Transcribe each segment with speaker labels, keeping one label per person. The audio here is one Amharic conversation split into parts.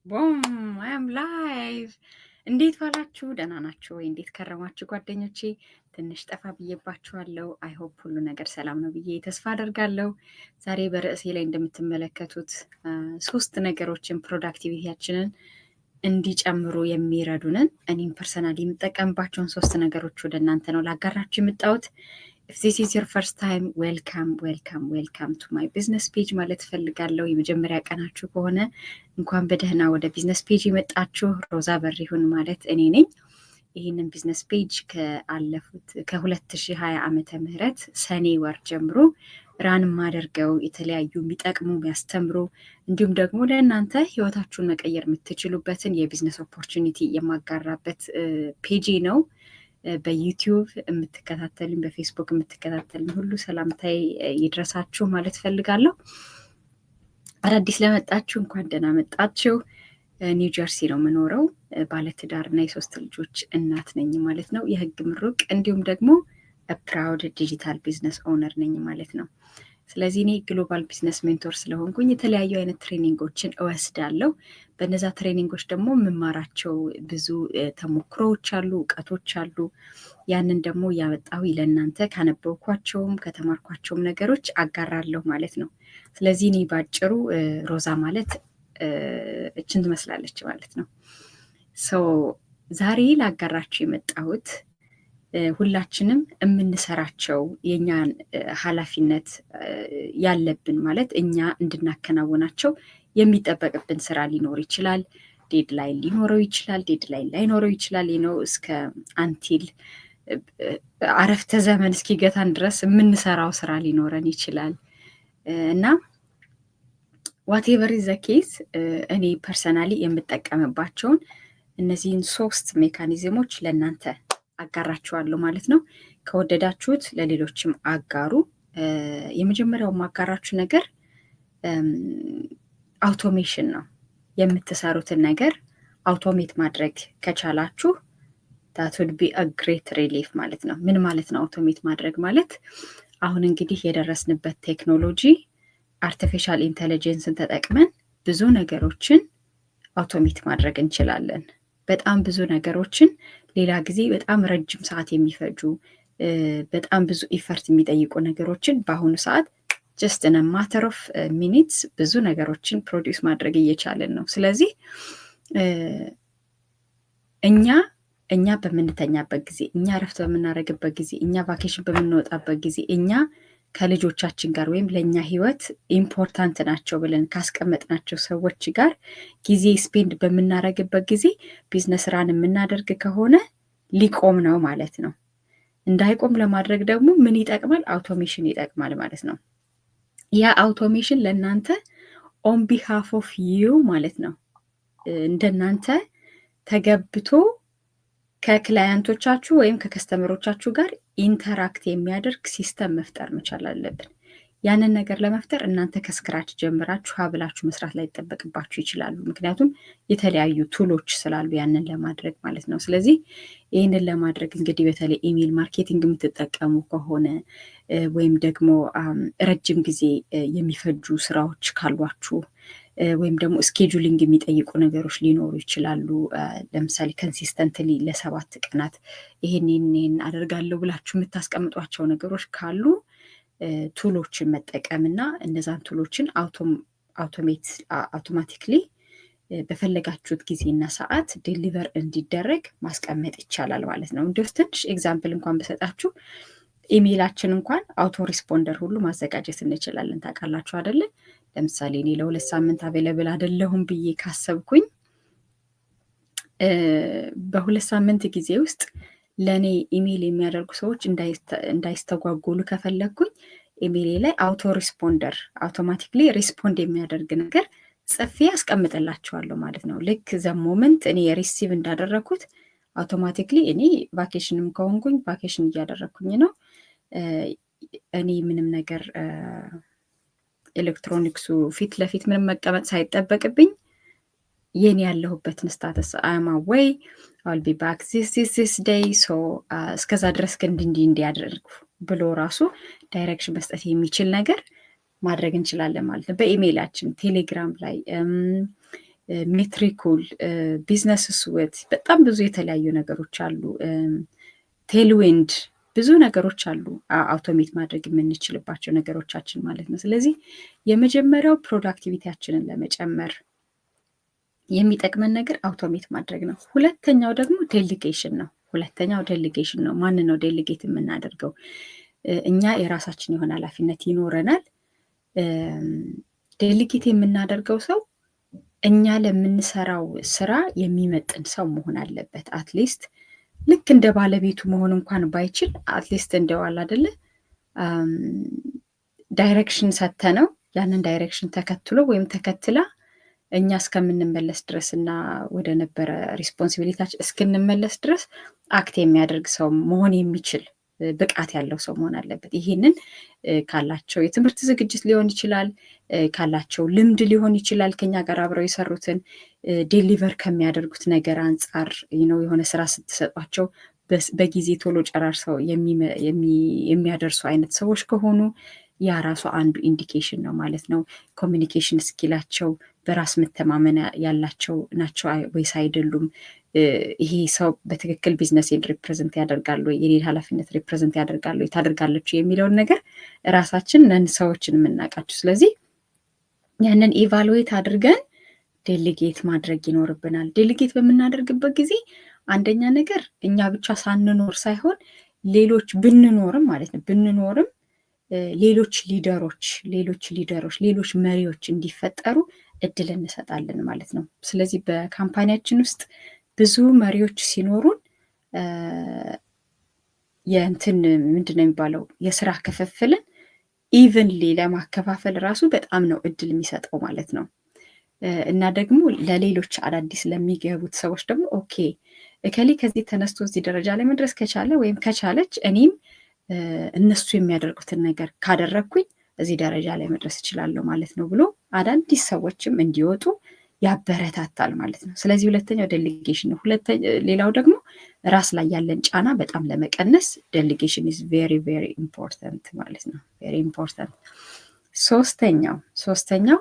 Speaker 1: Boom, I'm live። እንዴት ዋላችሁ? ደህና ናችሁ ወይ? እንዴት ከረማችሁ ጓደኞቼ? ትንሽ ጠፋ ብዬባችኋለሁ። I hope ሁሉ ነገር ሰላም ነው ብዬ ተስፋ አደርጋለሁ። ዛሬ በርዕሴ ላይ እንደምትመለከቱት ሶስት ነገሮችን productivity ያችንን እንዲጨምሩ የሚረዱንን፣ እኔም personally የምጠቀምባቸውን ሶስት ነገሮች ወደ እናንተ ነው ላጋራችሁ የመጣሁት። If this is your first time, welcome, welcome, welcome to my business page ማለት እፈልጋለሁ። የመጀመሪያ ቀናችሁ ከሆነ እንኳን በደህና ወደ business page የመጣችሁ። ሮዛ በሪሁን ማለት እኔ ነኝ። ይህንን business page ከአለፉት ከ2020 ዓመተ ምህረት ሰኔ ወር ጀምሮ run የማደርገው የተለያዩ የሚጠቅሙ፣ የሚያስተምሩ እንዲሁም ደግሞ ለእናንተ ህይወታችሁን መቀየር የምትችሉበትን የ business opportunity የማጋራበት page ነው። በ YouTube የምትከታተሉኝ፣ በፌስቡክ የምትከታተሉኝ ሁሉ ሰላምታዬ ይድረሳችሁ ማለት ፈልጋለሁ። አዳዲስ ለመጣችሁ እንኳን ደህና መጣችሁ። ኒው ጀርሲ ነው የምኖረው። ባለትዳር እና የሶስት ልጆች እናት ነኝ ማለት ነው። የህግ ምሩቅ እንዲሁም ደግሞ proud digital business owner ነኝ ማለት ነው። ስለዚህ እኔ global business mentor ስለሆንኩኝ የተለያዩ አይነት training ኦችን እወስዳለሁ። በነዛ training ኦች ደግሞ የምማራቸው ብዙ ተሞክሮዎች አሉ፣ እውቀቶች አሉ። ያንን ደግሞ እያመጣሁ ለእናንተ ካነበብኳቸውም ከተማርኳቸውም ነገሮች አጋራለሁ ማለት ነው። ስለዚህ እኔ ባጭሩ ሮዛ ማለት እችን ትመስላለች ማለት ነው። So ዛሬ ላጋራችሁ የመጣሁት ሁላችንም የምንሰራቸው የእኛን ኃላፊነት ያለብን፣ ማለት እኛ እንድናከናውናቸው የሚጠበቅብን ስራ ሊኖር ይችላል። Deadline ሊኖረው ይችላል። Deadline ላይኖረው ይችላል። ነው እስከ until አረፍተ ዘመን እስኪገታን ድረስ የምንሰራው ስራ ሊኖረን ይችላል። እና whatever the case፣ እኔ personally የምጠቀምባቸውን እነዚህን ሶስት mechanism ኦች ለእናንተ አጋራችኋለሁ ማለት ነው። ከወደዳችሁት ለሌሎችም አጋሩ። የመጀመሪያው ማጋራችሁ ነገር automation ነው። የምትሰሩትን ነገር automate ማድረግ ከቻላችሁ that would be a great relief ማለት ነው። ምን ማለት ነው automate ማድረግ ማለት? አሁን እንግዲህ የደረስንበት ቴክኖሎጂ artificial intelligence ን ተጠቅመን ብዙ ነገሮችን automate ማድረግ እንችላለን። በጣም ብዙ ነገሮችን፣ ሌላ ጊዜ በጣም ረጅም ሰዓት የሚፈጁ፣ በጣም ብዙ effort የሚጠይቁ ነገሮችን በአሁኑ ሰዓት just in matter of minutes ብዙ ነገሮችን produce ማድረግ እየቻልን ነው። ስለዚህ እኛ በምንተኛበት ጊዜ፣ እኛ እረፍት በምናደርግበት ጊዜ፣ እኛ vacation በምንወጣበት ጊዜ፣ እኛ ከልጆቻችን ጋር ወይም ለእኛ ህይወት important ናቸው ብለን ካስቀመጥናቸው ሰዎች ጋር ጊዜ spend በምናደርግበት ጊዜ business run የምናደርግ ከሆነ ሊቆም ነው ማለት ነው። እንዳይቆም ለማድረግ ደግሞ ምን ይጠቅማል? Automation ይጠቅማል ማለት ነው። ያ automation ለእናንተ on behalf of you ማለት ነው፣ እንደናንተ ተገብቶ ከ client ኦቻችሁ ወይም ከ customer ኦቻችሁ ጋር interact የሚያደርግ system መፍጠር መቻል አለብን። ያንን ነገር ለመፍጠር እናንተ ከ scratch ጀምራችሁ ሀ ብላችሁ መስራት ላይጠበቅባችሁ ይችላሉ። ምክንያቱም የተለያዩ tool ኦች ስላሉ ያንን ለማድረግ ማለት ነው። ስለዚህ ይህንን ለማድረግ እንግዲህ በተለይ email marketing የምትጠቀሙ ከሆነ ወይም ደግሞ ረጅም ጊዜ የሚፈጁ ስራዎች ካሏችሁ ወይም ደግሞ scheduling የሚጠይቁ ነገሮች ሊኖሩ ይችላሉ። ለምሳሌ consistently ለ7 ቀናት ይሄን ይሄን አደርጋለሁ ብላችሁ የምታስቀምጧቸው ነገሮች ካሉ tool ኦችን መጠቀም እና እነዛን tool ኦችን automate automatically በፈለጋችሁት ጊዜና ሰዓት deliver እንዲደረግ ማስቀመጥ ይቻላል ማለት ነው። እንዲሁ ትንሽ example እንኳን ብሰጣችሁ ኢሜይላችን እንኳን auto responder ሁሉ ማዘጋጀት እንችላለን። ታውቃላችሁ አይደለ? ለምሳሌ እኔ ለ2 ሳምንት available አይደለሁም ብዬ ካሰብኩኝ በ2 ሳምንት ጊዜ ውስጥ ለእኔ ኢሜይል የሚያደርጉ ሰዎች እንዳይስተጓጎሉ ከፈለግኩኝ ኢሜይሌ ላይ auto responder፣ automatically respond የሚያደርግ ነገር ጽፌ አስቀምጥላቸዋለሁ ማለት ነው። ልክ the moment እኔ receive እንዳደረግኩት automatically እኔ vacation ም ከሆንኩኝ vacation እያደረግኩኝ ነው። እኔ ምንም ነገር ኤሌክትሮኒክሱ ፊት ለፊት ምንም መቀመጥ ሳይጠበቅብኝ የኔ ያለሁበትን status፣ I'm away, I'll be back this this this day, so እስከዛ ድረስ ግን እንዲህ እንዲያደርጉ ብሎ ራሱ direction መስጠት የሚችል ነገር ማድረግ እንችላለን ማለት ነው። በኢሜይላችን፣ ቴሌግራም ላይ፣ Metricool፣ Business Suite፣ በጣም ብዙ የተለያዩ ነገሮች አሉ። Tailwind፣ ብዙ ነገሮች አሉ automate ማድረግ የምንችልባቸው ነገሮቻችን ማለት ነው። ስለዚህ የመጀመሪያው productivity ያችንን ለመጨመር የሚጠቅመን ነገር automate ማድረግ ነው። ሁለተኛው ደግሞ delegation ነው። ሁለተኛው delegation ነው። ማንን ነው delegate የምናደርገው? እኛ የራሳችን የሆነ ኃላፊነት ይኖረናል። Delegate የምናደርገው ሰው እኛ ለምንሰራው ስራ የሚመጥን ሰው መሆን አለበት። At least ልክ እንደ ባለቤቱ መሆን እንኳን ባይችል at least እንደዋል አደለ direction ሰተነው ያንን direction ተከትሎ ወይም ተከትላ እኛ እስከምንመለስ ድረስ እና ወደ ነበረ responsibility ያችን እስክንመለስ ድረስ act የሚያደርግ ሰው መሆን የሚችል ብቃት ያለው ሰው መሆን አለበት። ይህንን ካላቸው የትምህርት ዝግጅት ሊሆን ይችላል፣ ካላቸው ልምድ ሊሆን ይችላል፣ ከኛ ጋር አብረው የሰሩትን deliver ከሚያደርጉት ነገር አንጻር ነው። የሆነ ስራ ስትሰጧቸው በጊዜ ቶሎ ጨራርሰው የሚያደርሱ አይነት ሰዎች ከሆኑ ያ ራሱ አንዱ indication ነው ማለት ነው። Communication skill ኣቸው፣ በራስ መተማመን ያላቸው ናቸው ወይስ አይደሉም? ይሄ ሰው በትክክል business ኤን represent ያደርጋሉ ወይ፣ የኔን ኃላፊነት represent ያደርጋሉ ወይ፣ ታደርጋለች የሚለውን ነገር ራሳችን ነን ሰዎችን የምናውቃቸው። ስለዚህ ያንን evaluate አድርገን delegate ማድረግ ይኖርብናል። Delegate በምናደርግበት ጊዜ አንደኛ ነገር እኛ ብቻ ሳንኖር ሳይሆን ሌሎች ብንኖርም ማለት ነው፣ ብንኖርም ሌሎች leader ኦች፣ ሌሎች መሪዎች እንዲፈጠሩ እድል እንሰጣለን ማለት ነው። ስለዚህ በ company ያችን ውስጥ ብዙ መሪዎች ሲኖሩን የእንትን ምንድን ነው የሚባለው የስራ ክፍፍልን evenly ለማከፋፈል ራሱ በጣም ነው እድል የሚሰጠው ማለት ነው። እና ደግሞ ለሌሎች አዳዲስ ለሚገቡት ሰዎች ደግሞ okay፣ እከሌ ከዚህ ተነስቶ እዚህ ደረጃ ላይ መድረስ ከቻለ ወይም ከቻለች እኔም እነሱ የሚያደርጉትን ነገር ካደረግኩኝ እዚህ ደረጃ ላይ መድረስ እችላለሁ ማለት ነው ብሎ አዳዲስ ሰዎችም እንዲወጡ ያበረታታል ማለት ነው። ስለዚህ ሁለተኛው delegation ነው። ሌላው ደግሞ ራስ ላይ ያለን ጫና በጣም ለመቀነስ delegation is very very important ማለት ነው። Very important። ሶስተኛው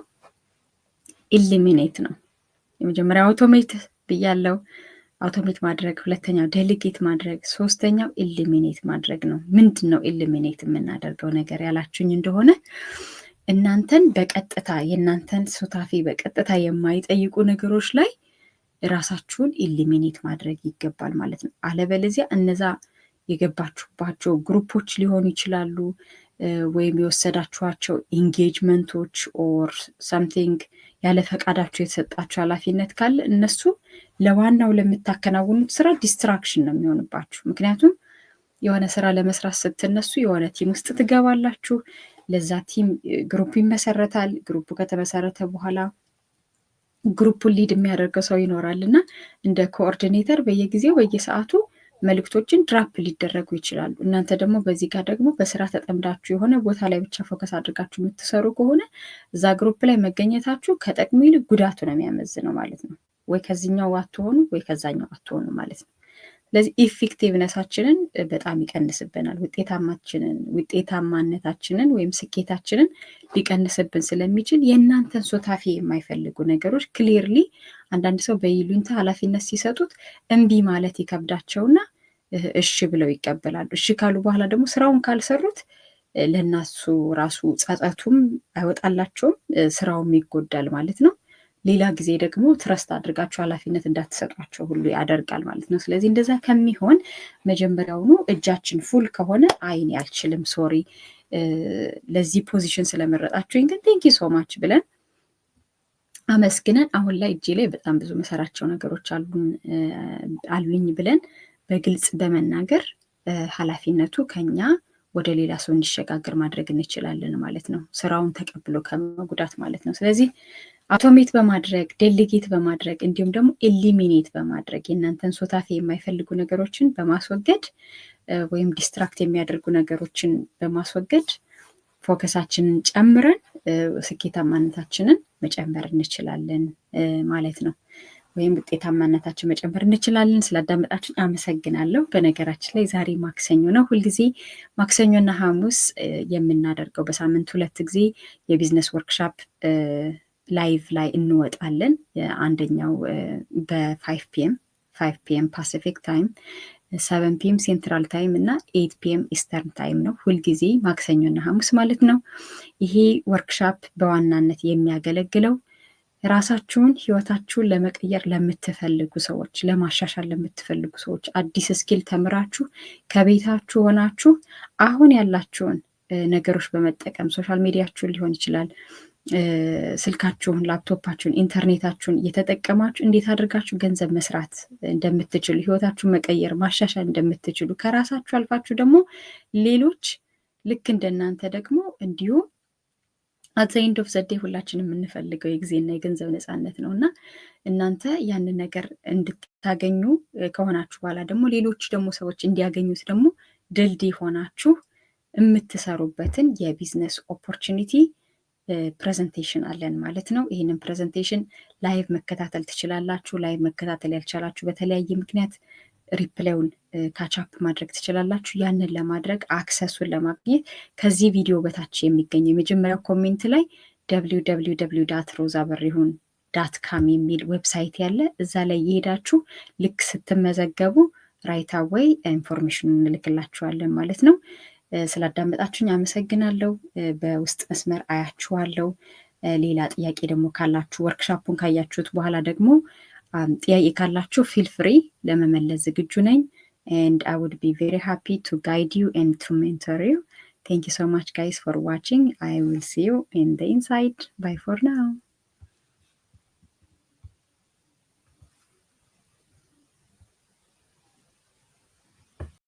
Speaker 1: eliminate ነው። የመጀመሪያው automate ብያለው፣ automate ማድረግ፣ ሁለተኛው delegate ማድረግ፣ ሶስተኛው eliminate ማድረግ ነው። ምንድን ነው eliminate የምናደርገው ነገር ያላችሁኝ እንደሆነ እናንተን በቀጥታ የእናንተን ሱታፌ በቀጥታ የማይጠይቁ ነገሮች ላይ ራሳችሁን eliminate ማድረግ ይገባል ማለት ነው። አለበለዚያ እነዛ የገባችሁባቸው group ኦች ሊሆኑ ይችላሉ ወይም የወሰዳችኋቸው engagement ኦች or something ያለ ፈቃዳችሁ የተሰጣችሁ ኃላፊነት ካለ እነሱ ለዋናው ለምታከናውኑት ስራ distraction ነው የሚሆንባችሁ። ምክንያቱም የሆነ ስራ ለመስራት ስትነሱ የሆነ team ውስጥ ትገባላችሁ። ለዛ team group ይመሰረታል። Group ኡ ከተመሰረተ በኋላ group ኡን lead የሚያደርገው ሰው ይኖራል እና እንደ coordinator በየጊዜው በየሰዓቱ መልእክቶችን drop ሊደረጉ ይችላሉ። እናንተ ደግሞ በዚህ ጋር ደግሞ በስራ ተጠምዳችሁ የሆነ ቦታ ላይ ብቻ focus አድርጋችሁ የምትሰሩ ከሆነ እዛ group ላይ መገኘታችሁ ከጥቅሙ ይልቅ ጉዳቱ ነው የሚያመዝነው ማለት ነው። ወይ ከዚህኛው አትሆኑ ወይ ከዛኛው አትሆኑ ማለት ነው። ስለዚህ effectiveness ኣችንን በጣም ይቀንስብናል። ውጤታማችንን ውጤታማነታችንን ወይም ስኬታችንን ሊቀንስብን ስለሚችል የእናንተን ሱታፌ የማይፈልጉ ነገሮች clearly አንዳንድ ሰው በይሉኝታ ኃላፊነት ሲሰጡት እምቢ ማለት ይከብዳቸውና እሺ ብለው ይቀበላሉ። እሺ ካሉ በኋላ ደግሞ ስራውን ካልሰሩት ለእነሱ ራሱ ጸጸቱም አይወጣላቸውም፣ ስራውም ይጎዳል ማለት ነው። ሌላ ጊዜ ደግሞ trust አድርጋችሁ ኃላፊነት እንዳትሰጧቸው ሁሉ ያደርጋል ማለት ነው። ስለዚህ እንደዛ ከሚሆን መጀመሪያውኑ እጃችን full ከሆነ አይ እኔ አልችልም፣ sorry፣ ለዚህ position ስለመረጣችሁኝ ግን thank you so much ብለን አመስግነን አሁን ላይ እጄ ላይ በጣም ብዙ መሰራቸው ነገሮች አሉኝ ብለን በግልጽ በመናገር ኃላፊነቱ ከኛ ወደ ሌላ ሰው እንዲሸጋገር ማድረግ እንችላለን ማለት ነው። ስራውን ተቀብሎ ከመጉዳት ማለት ነው። ስለዚህ automate በማድረግ፣ delegate በማድረግ፣ እንዲሁም ደግሞ eliminate በማድረግ የእናንተን ሱታፌ የማይፈልጉ ነገሮችን በማስወገድ ወይም distract የሚያደርጉ ነገሮችን በማስወገድ focus ኣችንን ጨምረን ስኬታማነታችንን መጨመር እንችላለን ማለት ነው። ወይም ውጤታማነታችን መጨመር እንችላለን። ስላዳመጣችሁኝ አመሰግናለሁ። በነገራችን ላይ ዛሬ ማክሰኞ ነው። ሁልጊዜ ማክሰኞና ሐሙስ የምናደርገው በሳምንት ሁለት ጊዜ የ business workshop Live ላይ እንወጣለን። አንደኛው በ 5 PM፣ 5 PM Pacific Time፣ 7 PM Central Time እና 8 PM Eastern Time ነው። ሁልጊዜ ማክሰኞና ሐሙስ ማለት ነው። ይሄ ወርክሻፕ በዋናነት የሚያገለግለው ራሳችሁን፣ ህይወታችሁን ለመቀየር ለምትፈልጉ ሰዎች፣ ለማሻሻል ለምትፈልጉ ሰዎች፣ አዲስ skill ተምራችሁ ከቤታችሁ ሆናችሁ አሁን ያላችሁን ነገሮች በመጠቀም social media ችሁን ሊሆን ይችላል፣ ስልካችሁን፣ ላፕቶፓችሁን፣ ኢንተርኔታችሁን እየተጠቀማችሁ እንዴት አድርጋችሁ ገንዘብ መስራት እንደምትችሉ፣ ህይወታችሁን መቀየር፣ ማሻሻል እንደምትችሉ፣ ከራሳችሁ አልፋችሁ ደግሞ ሌሎች ልክ እንደናንተ ደግሞ እንዲሁ at the end of the day ሁላችንም የምንፈልገው የጊዜና የገንዘብ ነፃነት ነው። እና እናንተ ያንን ነገር እንድታገኙ ከሆናችሁ በኋላ ደግሞ ሌሎች ደግሞ ሰዎች እንዲያገኙት ደግሞ ድልድይ ሆናችሁ የምትሰሩበትን የ business opportunity presentation አለን ማለት ነው። ይህንን presentation live መከታተል ትችላላችሁ። Live መከታተል ያልቻላችሁ በተለያየ ምክንያት replay ውን catch up ማድረግ ትችላላችሁ። ያንን ለማድረግ፣ access ኡን ለማግኘት ከዚህ ቪዲዮ በታች የሚገኘው የመጀመሪያው comment ላይ www.ሮዛ በሪሁን.com የሚል website ያለ፣ እዛ ላይ የሄዳችሁ ልክ ስትመዘገቡ right away information ኑን እንልክላችኋለን ማለት ነው። ስላዳመጣችሁኝ አመሰግናለሁ። በውስጥ መስመር አያችኋለሁ። ሌላ ጥያቄ ደግሞ ካላችሁ፣ ወርክሻፑን ካያችሁት በኋላ ደግሞ ጥያቄ ካላችሁ feel free፣ ለመመለስ ዝግጁ ነኝ። And I would be very happy to guide you and to mentor you. Thank you so much, guys, for watching. I will see you in the inside. Bye for now.